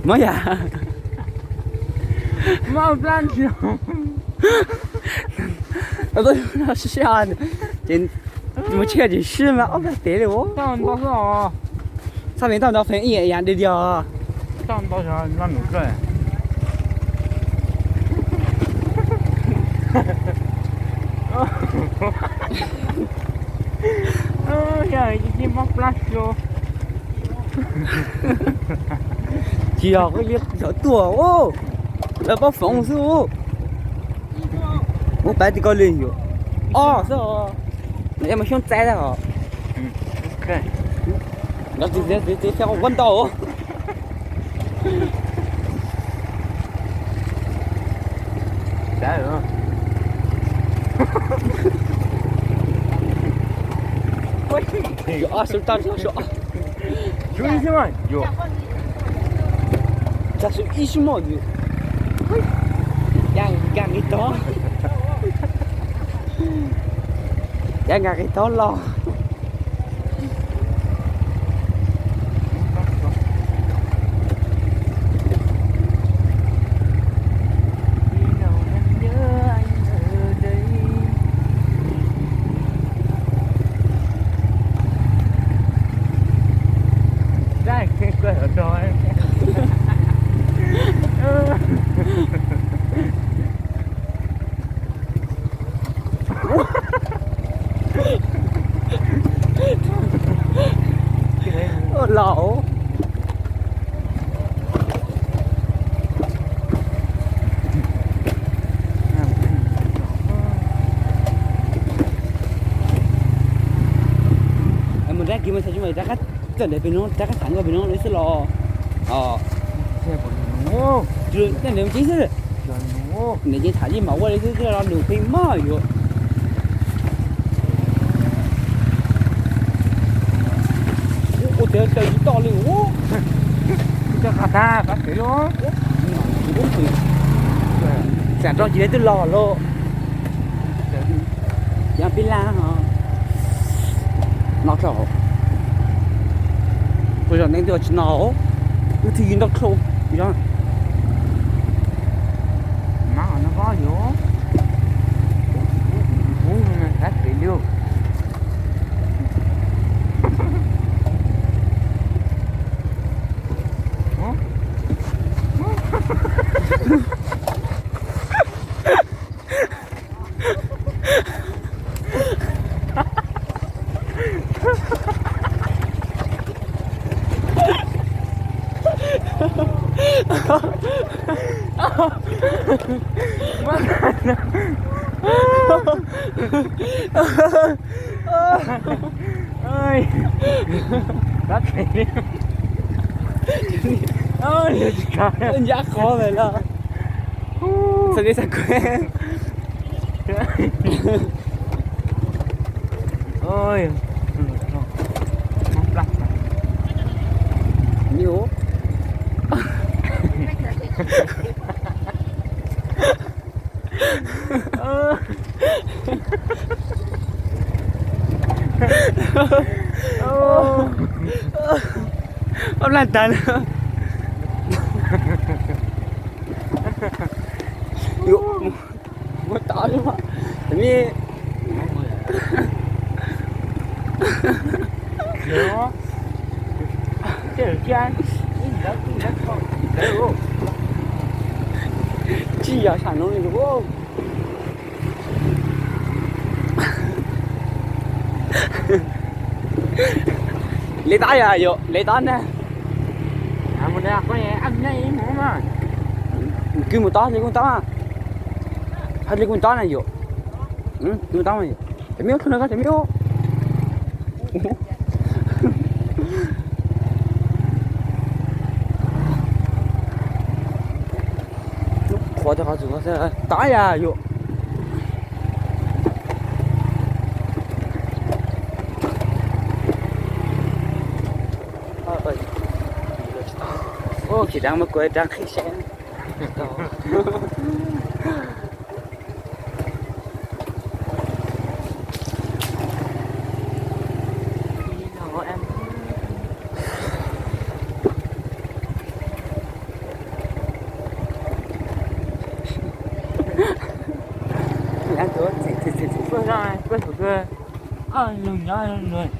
Muab yam. Muab plab nrog. Tau tuaj no sib sib ho ces mus tsis tsis sib mas ob peb tev li. Txhob me tau nto feem ib yam diag diag. Tsis yog, yog tuaj lawv pab foov xwb. Ub, pab ti koj li yuav ob xwb. Nws mus xyoob txaib tag os. Nov txiv txiv txiv txiv ua ntau. Ob sub tag sub. Tag sub ib sub moj. Yam nkag nqis tod. Yam nkag nqis tod los. Los mus rab kiv mas xyov tsis muaj rab qab txawm ntev pem no, rab qab xav nkauj pem no li xwb los. Tej ntev mus tib xwb. Ntev ces tham yeej mam ua li xwb, twb los nus pheej maj yuav. Ua tiav caw tsis toj li ub. Xam rau tsis twb los lauj. Yog pib laj ho no tso. Kuv zom neej twb tsis no, wb thiaj yus ntau dlhau. Ncaj qhov ntawd los. Xav li xav khuav. Ob laj tas na. Muab tau li mas, mi. Tsis yog sam no li. Li tab yog yom, li tab na. Kwv mus tob li kuj tob, hab li kuj tob na yom. Kwv mus tob, ces me ub, qhuav tias qhov txus tab yog yom. Tsis dab muab kuv dab qhib seb. Tuaj txim txim txim txim tuaj zoj, tuaj thaum kawg, koj lug nyob lug.